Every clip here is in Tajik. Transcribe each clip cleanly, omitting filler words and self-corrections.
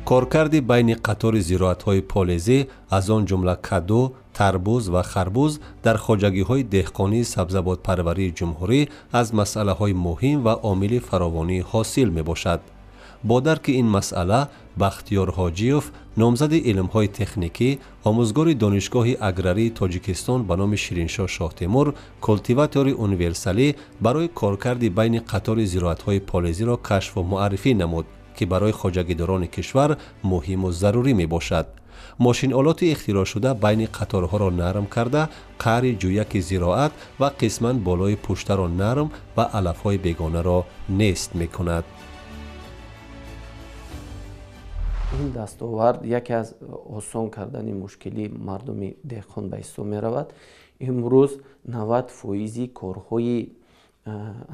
Коркарди байни қатори зироатҳои полезӣ, аз он ҷумла каду, тарбуз ва харбуз дар хоҷагиҳои деҳқонии сабзавотпарварии ҷумҳурӣ аз масъалаҳои муҳим ва омили фаровонии ҳосил мебошад. Бо дарки ин масъала Бахтиёр Ҳоҷиев, номзади илмҳои техникӣ, омӯзгори Донишгоҳи аграрии Тоҷикистон ба номи Шириншоҳ Шоҳтемур, култиватори универсалӣ барои коркарди байни қатори зироатҳои полезиро кашфу муаррифӣ намуд, ки барои хоҷагидорони кишвар муҳиму зарурӣ мебошад. Мошинолоти ихтироъшуда байни қаторҳоро нарм карда, қаъри ҷӯяки зироат ва қисман болои пуштаро нарм ва алафҳои бегонаро нест мекунад. Ин дастовард яке аз осон кардани мушкилии мардуми деҳқон ба ҳисоб меравад. Имрӯз 90% корҳои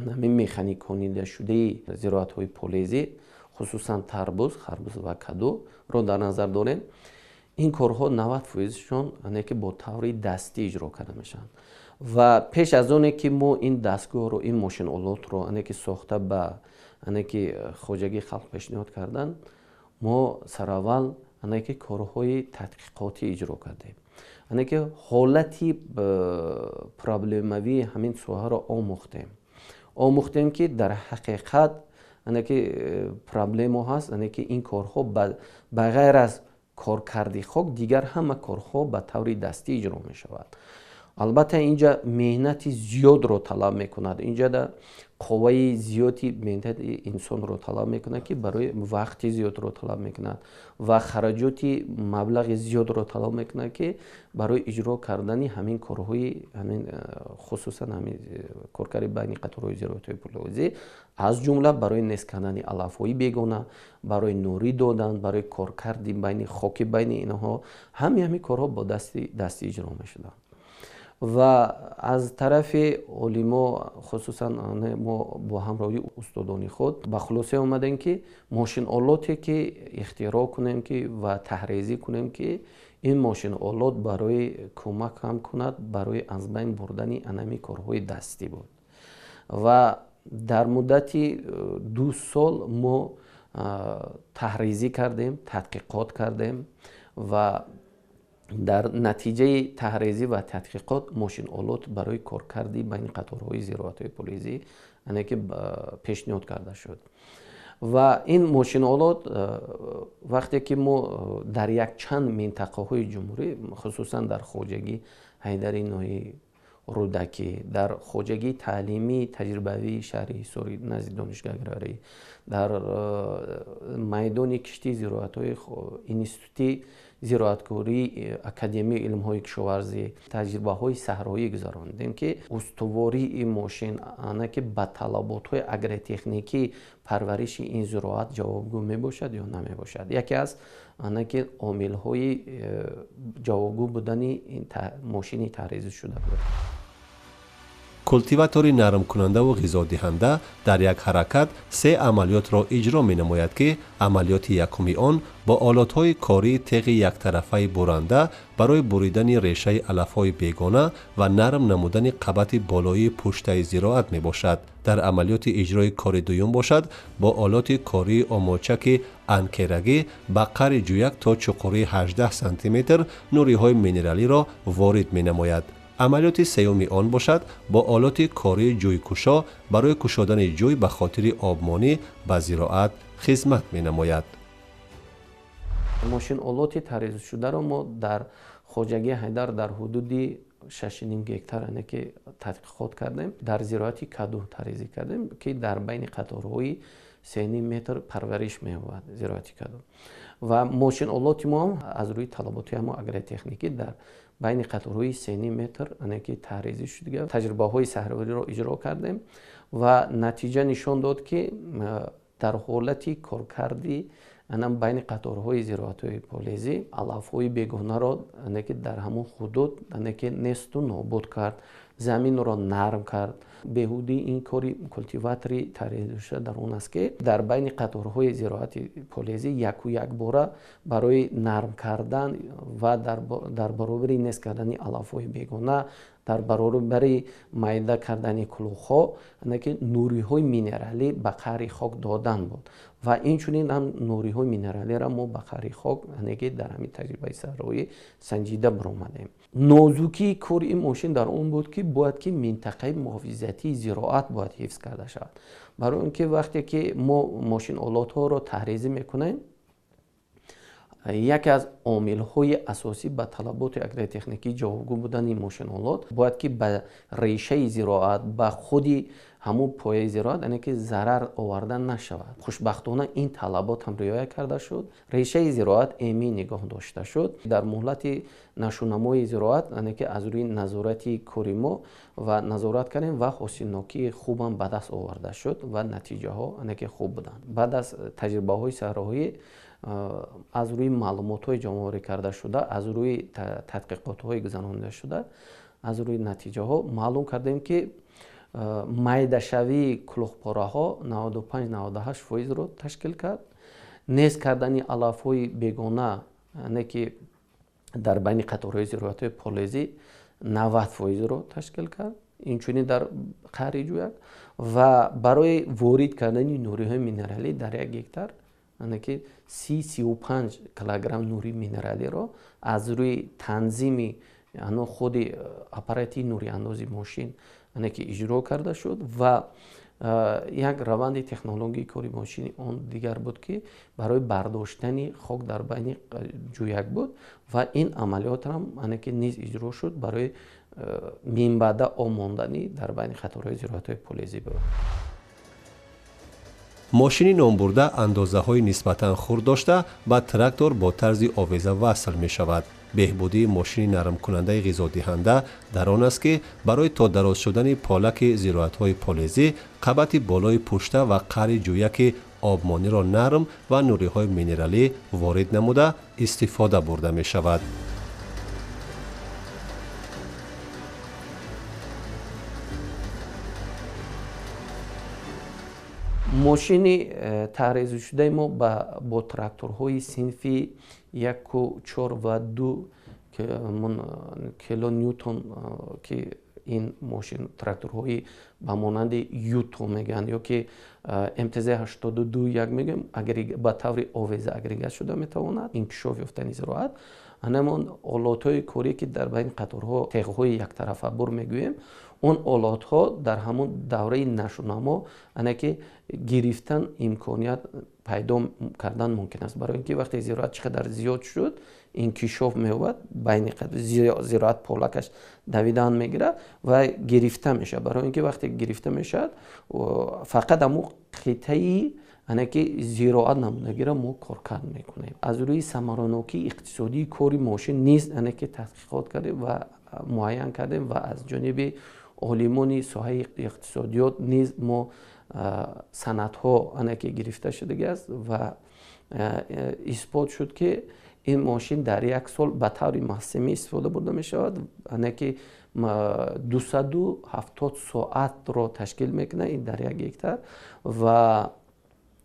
ҳамин механиконидашудаи зироатҳои полезӣ, хусусан тарбуз, харбуз ва кадуро дар назар дорем. Ин корҳо 90%-шон ки бо таври дастӣ иҷро карда мешаванд. Ва пеш аз оне ки мо ин дастгоҳро, ин мошинолотро ки сохта ба ки хоҷагии халқ пешниҳод кардан, мо сараввал ки корҳои тадқиқотӣ иҷро кардем. Ки ҳолати проблемавии ҳамин соҳаро омӯхтем. Омӯхтем, ки дар ҳақиқат ки проблемо ҳаст, ки ин корҳо ба ғайр аз коркарди хок дигар ҳама корҳо ба таври дастӣ иҷро мешавад. Албатта инҷа меҳнати зиёдро талаб мекунад, инҷа қувваи зиёди меҳнати инсонро талаб мекунад, ки барои вақти зиёдро талаб мекунад ва хараҷоти маблағи зиёдро талаб мекунад, ки барои иҷро кардани ҳамин корҳои ҳамин, хусусан ҳамин коркарди байни қаторҳои зироатҳои полезӣ, аз ҷумла барои нест кардани алафҳои бегона, барои нурӣ додан, барои коркарди байни хоки байни инҳо, ҳамин корҳо бо дастӣ иҷро мешуданд. Ва аз тарафи олимо, хусусан мо бо ҳамроҳии устодони худ ба хулоса омадем, ки мошинолоте ки ихтироъ кунем ки ва таҳрезӣ кунем, ки ин мошинолот барои кӯмак ҳам кунад барои аз байн бурдани анами корҳои дастӣ буд. Ва дар муддати 2 сол мо таҳрезӣ кардем, тадқиқот кардем ва дар натиҷаи таҳрезӣ ва тадқиқот мошинолот барои коркарди байни қаторҳои зироатҳои полезӣ ки пешниҳод карда шуд. Ва ин мошинолот вақте ки мо дар якчанд минтақаҳои ҷумҳурӣ, хусусан дар хоҷагии Ҳайдари ноҳияи Рӯдакӣ, дар хоҷагии таълимии таҷрибавии шаҳри Ҳисорӣ назди Донишгоҳи аграрӣ, дар майдони кишти зироатҳои институти зироаткории Академияи илмҳои кишоварзӣ таҷрибаҳои саҳроӣ гузарондем, ки устувории ин мошин ки ба талаботҳои агротехникӣ парвариши ин зироат ҷавобгӯ мебошад ё намебошад. Яке аз ки омилҳои ҷавобгӯ будани ин мошини таҳрезӣ шуда буд. Култиватори нармкунандаву ғизодиҳанда дар як ҳаракат 3 амалиётро иҷро менамояд, ки амалиёти якуми он бо олотҳои кории теғи яктарафаи буранда барои буридани решаи алафҳои бегона ва нарм намудани қабати болоии пуштаи зироат мебошад. Дар амалиёти иҷрои кори дуюм бошад, бо олоти кории омочаки анкерагӣ ба қаъри ҷӯяк то чуқурии 18 сантиметр нуриҳои минералиро ворид менамояд. Амалиёти сеюми он бошад, бо олоти кории ҷӯйкушо барои кушодани ҷӯй ба хотири обмонӣ ба зироат хизмат менамояд. Мошинолоти таҳризшударо мо дар хоҷагии Ҳайдар дар ҳудуди 6,5 гектар ки тадқиқот кардем, дар зироати каду таҳризӣ кардем, ки дар байни қаторҳои 3,5 метр парвариш меёбад зироати каду. Ва мошинолоти мо аз рӯи талаботи ҳамо агротехникӣ дар байни қаторҳои 3,5 метр ки таҳризӣ шуд. Таҷрибаҳои саҳроиро иҷро кардем ва натиҷа нишон дод, ки дар ҳолати коркарди байни қаторҳои зироатҳои полезӣ алафҳои бегонаро ки дар ҳамон ҳудуд ки несту нобуд кард, заминро нарм кард. Беҳудии ин кори култиватори таҳризшуда дар он аст, ки дар байни қаторҳои зироати полезӣ яку якбора барои нарм кардан ва дар баробари нест кардани алафҳои бегона, Дар баробари майда кардани кулухҳо, ки нуриҳои минералӣ ба қаъри хок додан буд. Ва инчунин ҳам нуриҳои минералиро мо ба қаъри хок дар ҳамин таҷрибаи саҳроӣ санҷида баромадем. Нозукии кори ин мошин дар он буд, ки бояд ки минтақаи муҳофизатии зироат бояд ҳифз карда шавад. Барои он ки вақте ки мо мошинолотҳоро таҳризӣ мекунем, яке аз омилҳои асосӣ ба талаботи агротехникӣ ҷавобгӯ будани мошинолот бояд ки ба решаи зироат, ба худи ҳамун пояи зироат, яъне ки зарар оварда нашавад. Хушбахтона ин талабот ҳам риоя карда шуд. Решаи зироат эмин нигоҳ дошта шуд. Дар муҳлати нашунамои зироат, яъне ки аз рӯи назорати кори мо ва назорат кардем ва ҳосилнокии хубам ба даст оварда шуд ва натиҷаҳо, яъне ки хуб буданд. Баъд аз таҷрибаҳои саҳроӣ, аз рӯи маълумотҳои ҷамъоварӣ карда шуда, аз рӯи тадқиқотҳои гузаронида шуда, аз рӯи натиҷаҳо маълум кардем, ки майдашавии кулухпораҳо 95-98 фоизро ташкил кард. Нест кардани алафҳои бегона, не ки дар байни қаторҳои зироатҳои полезӣ, 90 фоизро ташкил кард, инчунин дар қаъри ҷӯяк. Ва барои ворид кардани нуриҳои минералӣ дар як гектар, ки 30-35 килограмм нури минералиро аз рӯи танзими худи аппарати нуриандози мошин ки иҷро карда шуд. Ва як раванди технологияи кори мошини он дигар буд, ки барои бардоштани хок дар байни ҷӯяк буд ва ин амалиёт ҳам ки низ иҷро шуд барои минбаъда об мондани дар байни қаторҳои зироатҳои полезӣ буд. Мошини номбурда андозаҳои нисбатан хурд дошта, ба трактор бо тарзи овеза васл мешавад. Беҳбудии мошини нармкунандаи ғизодиҳанда дар он аст, ки барои то дароз шудани полаки зироатҳои полезӣ қабати болои пушта ва қаъри ҷӯяки обмониро нарм ва нуриҳои минералӣ ворид намуда истифода бурда мешавад. Мошини таҳризшудаи мо бо тракторҳои синфи 1,4 ва 2 килоньютон, ки ин мошин тракторҳои ба монанди юто мегӯянд ё ки МТЗ 82 1 мегӯем, ба таври овеза агрегат шуда метавонад. Инкишоф ёфтани зироат, ҳамон олотҳои корие, ки дар байни қаторҳо теғҳои яктарафабур мегӯем, он олотҳо дар ҳамон давраи нашунамо, ане ки гирифтан имконият пайдо кардан мумкин аст. Барои ин ки вақте зироат чӣ қадар зиёд шуд, инкишоф меёбад, байни зироат полакаш давидан мегирад ва гирифта мешавад. Барои ин ки вақте гирифта мешавад, фақат ҳамон қитъаи, ане ки зироат намунагиро мо коркард мекунем. Аз рӯи самаранокии иқтисодии кори мошин низ, ане ки таҳқиқот кардем ва муайян кардем ва аз ҷониби олимони соҳаи иқтисодиёт низ мо санадҳо, ане ки гирифта шудагӣ аст ва исбот шуд, ки ин мошин дар як сол ба таври мавсимӣ истифода бурда мешавад, ане ки 270 соатро ташкил мекунад ин дар як гектар. Ва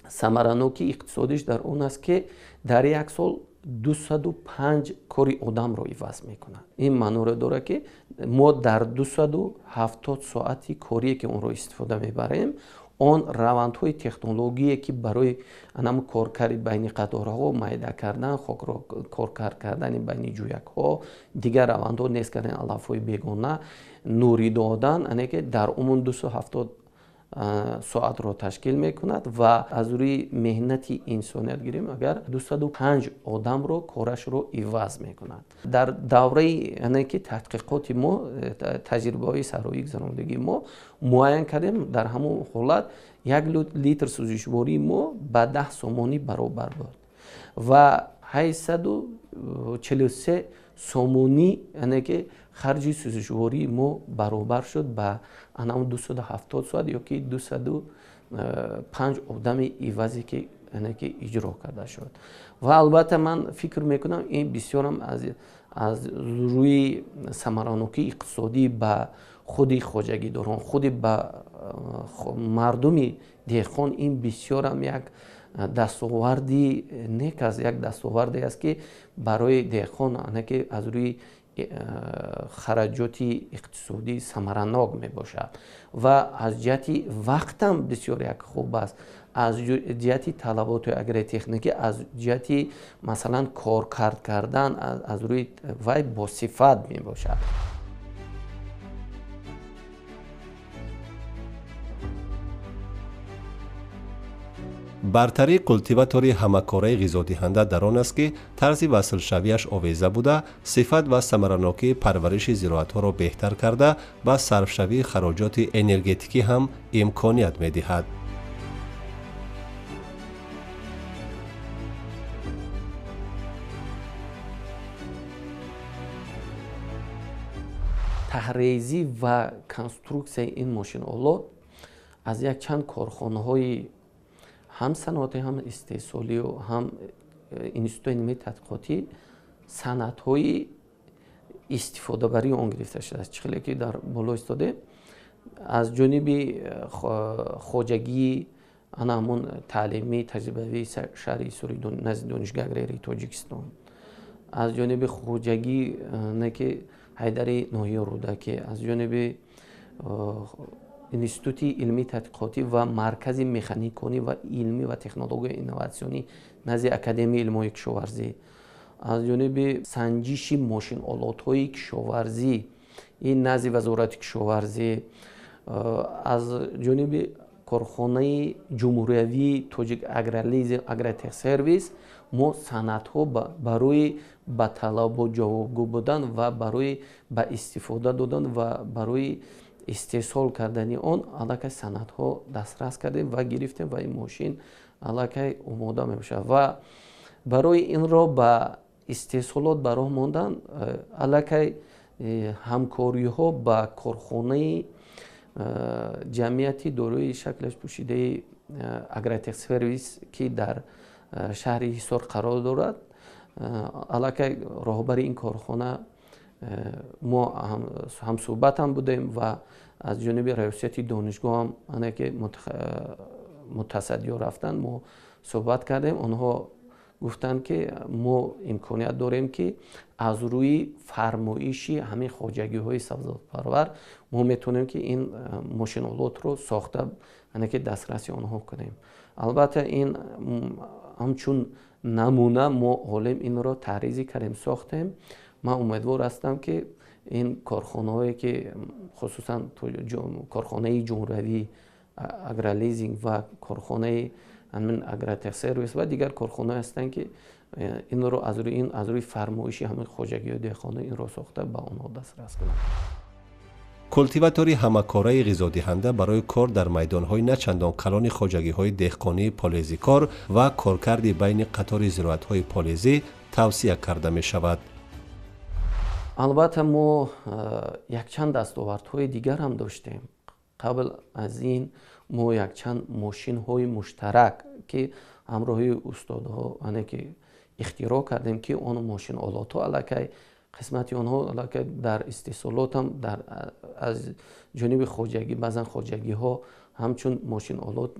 самаранокии иқтисодиш дар он аст, ки дар як сол 205 кори одамро иваз мекунад. Ин маъноро дорад, ки мо дар 270 соати корие, ки онро истифода мебарем, он равандҳои технологие, ки барои анам коркарди байни қаторҳо, майда кардан хокро, коркард кардани байни ҷӯякҳо, дигар равандҳо, нест кардани алафҳои бегона, нурӣ додан, ане ки дар умум 270 соатро ташкил мекунад. Ва аз рӯи меҳнати инсоният гирем агар, 205 одамро корашро иваз мекунад. Дар давраи, ане ки таҳқиқоти мо, таҷрибаҳои саҳроӣ гузарондагии мо муайян кардем, дар ҳамон ҳолат як литр сӯзишвории мо ба 10 сомонӣ баробар буд ва 843 сомонӣ, яъне ки харҷи сӯзишвории мо баробар шуд ба анам 270 соат ё ки 205 одами ивазе, ки яъне ки иҷро карда шуд. Ва албатта ман фикр мекунам, ин бисёрам аз рӯи самаранокии иқтисодӣ ба худи хоҷагидорон, худи ба мардуми деҳқон ин бисёрам як дастоварди нек аст, як дастоварде аст, ки барои деҳқон, ане ки аз рӯи хараҷоти иқтисодӣ самаранок мебошад ва аз ҷиҳати вақтам бисёр як хуб аст, аз ҷиҳати талаботи агротехникӣ, аз ҷиҳати масалан коркард кардан аз рӯи вай босифат мебошад. Бартарии култиватори ҳамакораи ғизодиҳанда дар он аст, ки тарзи васлшавиаш овеза буда, сифат ва самаранокии парвариши зироатҳоро беҳтар карда, ба сарфшавии хароҷоти энергетикӣ ҳам имконият медиҳад. Таҳрезӣ ва конструксияи ин мошинолот аз якчанд корхонаҳои ҳам саноатӣ, ҳам истеҳсолию, ҳам институтҳои илмии тадқиқотӣ санадҳои истифодабарии он гирифта шудааст. Чӣ хеле ки дар боло истодем, аз ҷониби хоҷагии ана ҳамон таълимӣ таҷрибавии шаҳри Ҳисори назди Донишгоҳи аграрии Тоҷикистон, аз ҷониби хоҷагии не ки Ҳайдари ноҳияи Рӯдакӣ, аз ҷониби Институти илмии тадқиқотӣ ва Маркази механиконӣ ва илмӣ ва технологияи инноватсионӣ назди Академияи илмҳои кишоварзӣ, аз ҷониби санҷиши мошинолотҳои кишоварзӣ ин назди Вазорати кишоварзӣ, аз ҷониби корхонаи ҷумҳуриявии Тоҷик Агролизинг Агротехсервис мо санадҳо барои ба талабот ҷавобгӯ будан ва барои ба истифода додан ва барои истеҳсол кардани он аллакай санадҳо дастрас кардем ва гирифтем ва ин мошин аллакай омода мебошад. Ва барои инро ба истеҳсолот ба роҳ мондан аллакай ҳамкориҳо ба корхонаи ҷамъияти дорои шаклаш пӯшидаи Агротехсервис, ки дар шаҳри Ҳисор қарор дорад, аллакай роҳбари ин корхона мо ҳамсӯҳбатам будем ва аз ҷониби раёсати донишгоҳ ҳам ане ки мутасаддиё рафтанд, мо суҳбат кардем. Онҳо гуфтанд, ки мо имконият дорем, ки аз рӯи фармоиши ҳамин хоҷагиҳои сабзавотпарвар мо метавонем, ки ин мошинолотро сохта ане ки дастраси онҳо кунем. Албатта, ин ҳамчун намуна мо олим инро таҳризӣ кардем, сохтем. Ман умедвор ҳастам, ки ин корхонаҳое ки хусусан корхонаи ҷумҳуриявии Агролизинг ва корхонаи ҳамин Агротехсервис ва дигар корхонаҳое ҳастанд, ки инро аз рӯи фармоиши ҳамин хоҷагиҳои деҳқонӣ инро сохта ба онҳо дастрас кунанд. Култиватори ҳамакораи ғизодиҳанда барои кор дар майдонҳои на чандон калони хоҷагиҳои деҳқонии полезикор ва коркарди байни қатори зироатҳои полезӣ тавсия карда мешавад. Албатта, мо якчанд дастовардҳои дигар ҳам доштем. Қабл аз ин мо якчанд мошинҳои муштарак, ки ҳамроҳи устодҳо ане ки ихтироъ кардем, ки он мошинолотҳо аллакай қисмати онҳо аллакай дар истеҳсолотам дар аз ҷониби хоҷагӣ баъзан хоҷагиҳо ҳамчун мошинолот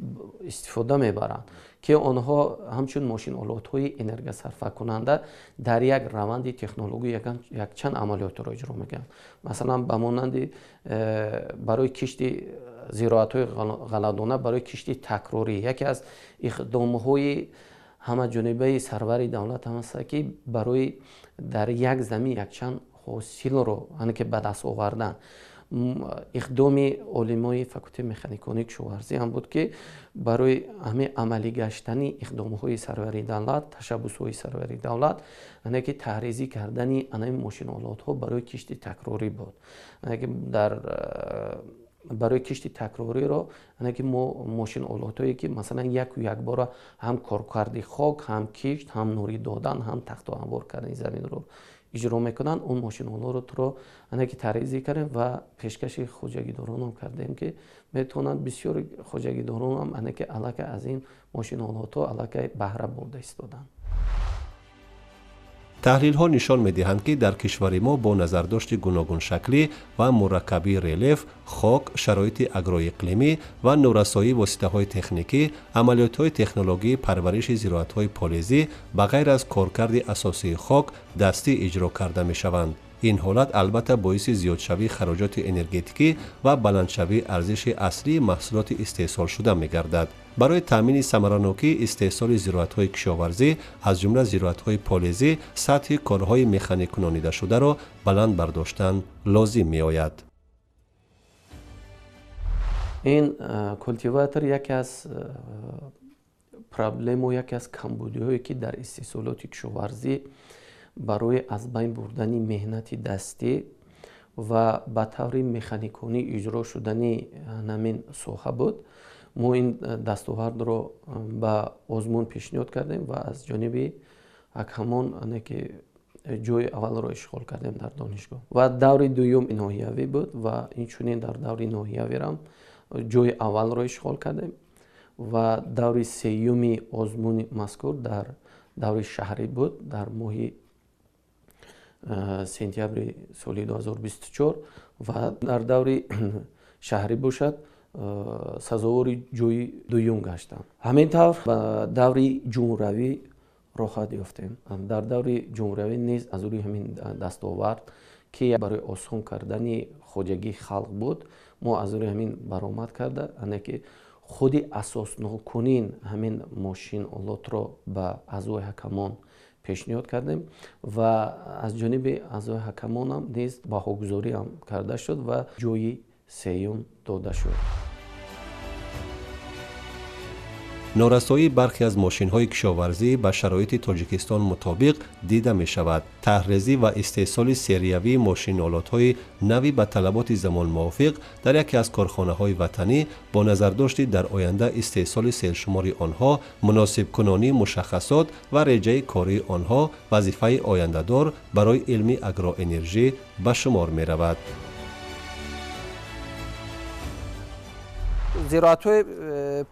истифода мебаранд, ки онҳо ҳамчун мошинолотҳои энергосарфакунанда дар як раванди технологӣ якчанд амалиётро иҷро мекунанд. Масалан, ба монанди барои кишти зироатҳои ғалладона, барои кишти такрорӣ. Яке аз иқдомҳои ҳамаҷонибаи сарвари давлат ҳам аст, ки барои дар як замин якчанд ҳосилро ане ки ба даст овардан иқдоми олимои факултети механиконии кишоварзӣ ҳам буд, ки барои ҳамин амалӣ гаштани иқдомҳои сарвари давлат, ташаббусҳои сарвари давлат, ане ки таҳризӣ кардани анаи мошинолотҳо барои кишти такрорӣ буд. Ане ки дар барои кишти такрориро ане ки мо мошинолотҳое, ки масалан яку якбора ҳам коркарди хок, ҳам кишт, ҳам нурӣ додан, ҳам тахту ҳамвор кардани заминро иҷро мекунанд, он мошинолотро ане ки таҳризӣ кардем ва пешкаши хоҷагидоронам кардем, ки метавонанд бисёри хоҷагидоронам ане ки аллакай аз ин мошинолотҳо аллакай баҳра бурда истоданд. Таҳлилҳо нишон медиҳанд, ки дар кишвари мо бо назардошти гуногуншаклӣ ва мураккабии релеф, хок, шароити агроиқлимӣ ва норасоии воситаҳои техникӣ, амалиётҳои технологии парвариши зироатҳои полезӣ ба ғайр аз коркарди асосии хок дастӣ иҷро карда мешаванд. Ин ҳолат албатта боиси зиёдшавии хароҷоти энергетикӣ ва баландшавии арзиши аслии маҳсулоти истеҳсолшуда мегардад. Барои таъмини самаранокии истеҳсоли зироатҳои кишоварзӣ, аз ҷумла зироатҳои полезӣ, сатҳи корҳои механикунонидашударо баланд бардоштан лозим меояд. Ин култиватор яке аз проблему, яке аз камбудиҳое, ки дар истеҳсолоти кишоварзӣ барои аз байн бурдани меҳнати дастӣ ва ба таври механиконӣ иҷро шудани ҳамин соҳа буд, мо ин дастовардро ба озмун пешниҳод кардем ва аз ҷониби ҳакамон ки ҷои аввалро ишғол кардем дар донишгоҳ. Ва даври дуюм ноҳиявӣ буд ва инчунин дар даври ноҳиявирам ҷои аввалро ишғол кардем ва даври сеюми озмуни мазкур дар даври шаҳрӣ буд дар моҳи сентябри соли 2024 ва дар даври шаҳрӣ бошад сазовори ҷои дуюм гаштам. Ҳамин тавр ба даври ҷумҳуравӣ роҳат ёфтем. Дар даври ҷумҳуравӣ низ аз рӯи ҳамин дастовард, ки барои осон кардани хоҷагии халқ буд, мо аз рӯи ҳамин баромад карда, ане ки худи асоснокунин ҳамин мошинолотро ба аъзои ҳакамон пешниҳод кардем ва аз ҷониби аъзои ҳакамонам низ баҳогузориам карда шуд ва ҷои сеюм дода шуд. Норасоии бархе аз мошинҳои кишоварзӣ ба шароити Тоҷикистон мутобиқ дида мешавад. Таҳрезӣ ва истеҳсоли сериявии мошинолотҳои нави ба талаботи замон мувофиқ дар яке аз корхонаҳои ватанӣ бо назардошти дар оянда истеҳсоли сершумори онҳо, муносибкунонии мушаххасот ва реҷаи кории онҳо вазифаи ояндадор барои илми агроэнержӣ ба шумор меравад. Зироатҳои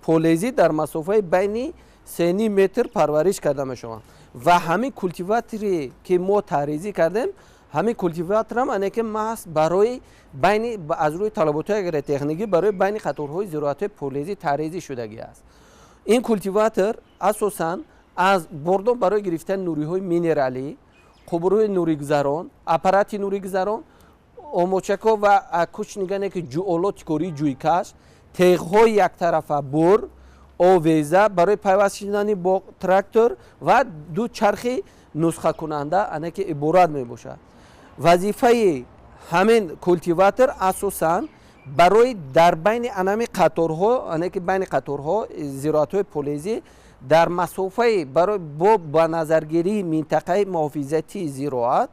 полезӣ дар масофаи байни 3,5 метр парвариш карда мешаванд ва ҳамин култиваторе ки мо таҳризӣ кардем, ҳамин култиваторам ане ки маҳз барои байни аз рӯи талаботҳои агротехникӣ барои байни қаторҳои зироатҳои полезӣ таҳризӣ шудагӣ аст. Ин култиватор асосан аз бордон барои гирифтани нуриҳои минералӣ, қубурҳои нуригузарон, аппарати нуригузарон, омочакҳо ва кучнигане ки олоти кории ҷӯйкаш, теғҳои яктарафа бур, овеза барои пайваст шудани бо трактор ва ду чархи нусхакунанда ане ки иборат мебошад. Вазифаи ҳамин култиватор асосан барои дар байни анами қаторҳо, ане ки байни қаторҳо зироатҳои полезӣ дар масофаи барои бо ба назаргирии минтақаи муҳофизатии зироат,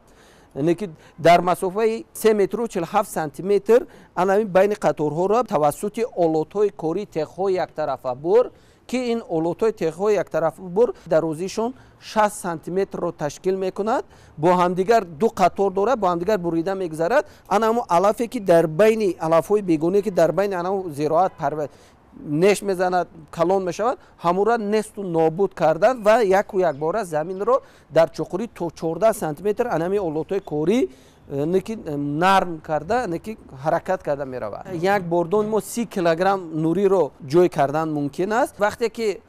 яъне ки дар масофаи 3 метру 47 сантиметр анами байни қаторҳоро тавассути олотҳои кории теғҳои яктарафа бур, ки ин олотҳои теғҳои яктарафа бур дарозишон 60 сантиметрро ташкил мекунад, бо ҳамдигар ду қатор дорад, бо ҳамдигар бурида мегузарад. Ана ҳамо алафе ки дар байни алафҳои бегонае ки дар байни анамо зироат неш мезанад, калон мешавад, ҳамура несту нобуд кардан ва яку якбора заминро дар чуқурӣ то 14 сантиметр анами олотҳои корӣ неки нарм карда, неки ҳаракат карда меравад. Як бордон мо 30 килограмм нуриро ҷой кардан мумкин аст. Вақте ки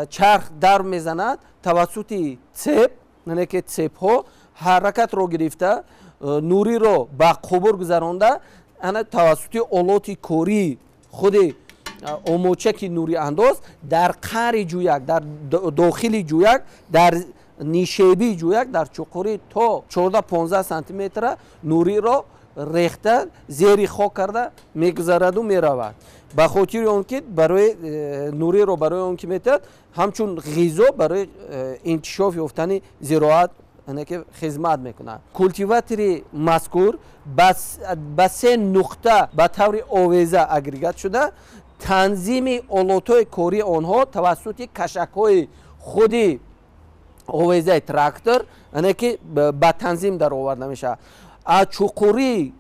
чарх дар мезанад, тавассути цеп, неки цепҳо ҳаракатро гирифта, нуриро ба қубур гузаронда, ана тавассути олоти кории худи омочаки нуриандоз дар қари ҷӯяк, дар дохили ҷӯяк, дар нишебии ҷӯяк дар чуқурӣ то 14-15 сантиметра нуриро рехта зери хок карда мегузараду меравад. Ба хотири он ки барои нуриро барои он ки метиҳад ҳамчун ғизо барои инкишоф ёфтани зироат ки хизмат мекунад. Култиватори мазкур ба се нуқта ба таври овеза агрегат шуда, танзими олотҳои кории онҳо тавассути кашакҳои худи овезаи трактор ки ба танзим дароварда мешавад. Аз чуқурии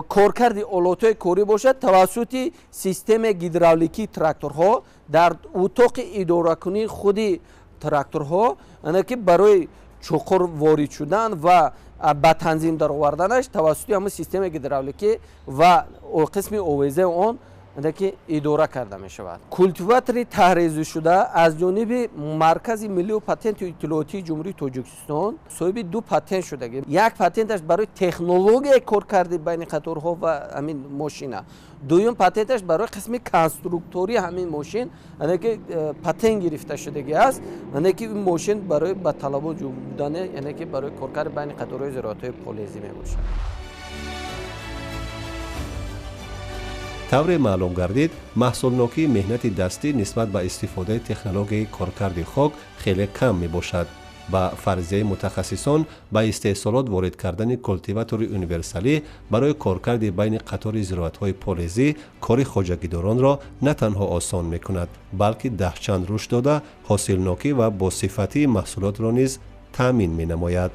коркарди олотҳои корӣ бошад тавассути системаи гидравликии тракторҳо дар утоқи идоракунии худи тракторҳо ки барои чуқур ворид шудан ва ба танзим дароварданаш тавассути ҳамин системаи гидравликӣ ва қисми овезаи он ки идора карда мешавад. Культиватори таҳрезишуда аз ҷониби Маркази миллию патенту иттилоотии Ҷумҳурии Тоҷикистон соҳиби 2 патент шудагӣ. Як патенташ барои технологияи коркарди байни қаторҳо ва ҳамин мошина, дуюм патенташ барои қисми конструктории ҳамин мошин ки патент гирифта шудагӣ аст, яъне ки ин мошин барои ба талабот ҷавоб будани, яъне ки барои коркарди байни қаторҳои зироатҳои полезӣ мебошад. Тавре маълум гардид, маҳсулнокии меҳнати дастӣ нисбат ба истифодаи технологияи коркарди хок хеле кам мебошад. Ба фарзияи мутахассисон, ба истеҳсолот ворид кардани культиватори универсалӣ барои коркарди байни қатори зироатҳои полезӣ кори хоҷагидоронро на танҳо осон мекунад, балки даҳчанд рушд дода, ҳосилнокӣ ва босифатии маҳсулотро низ таъмин менамояд.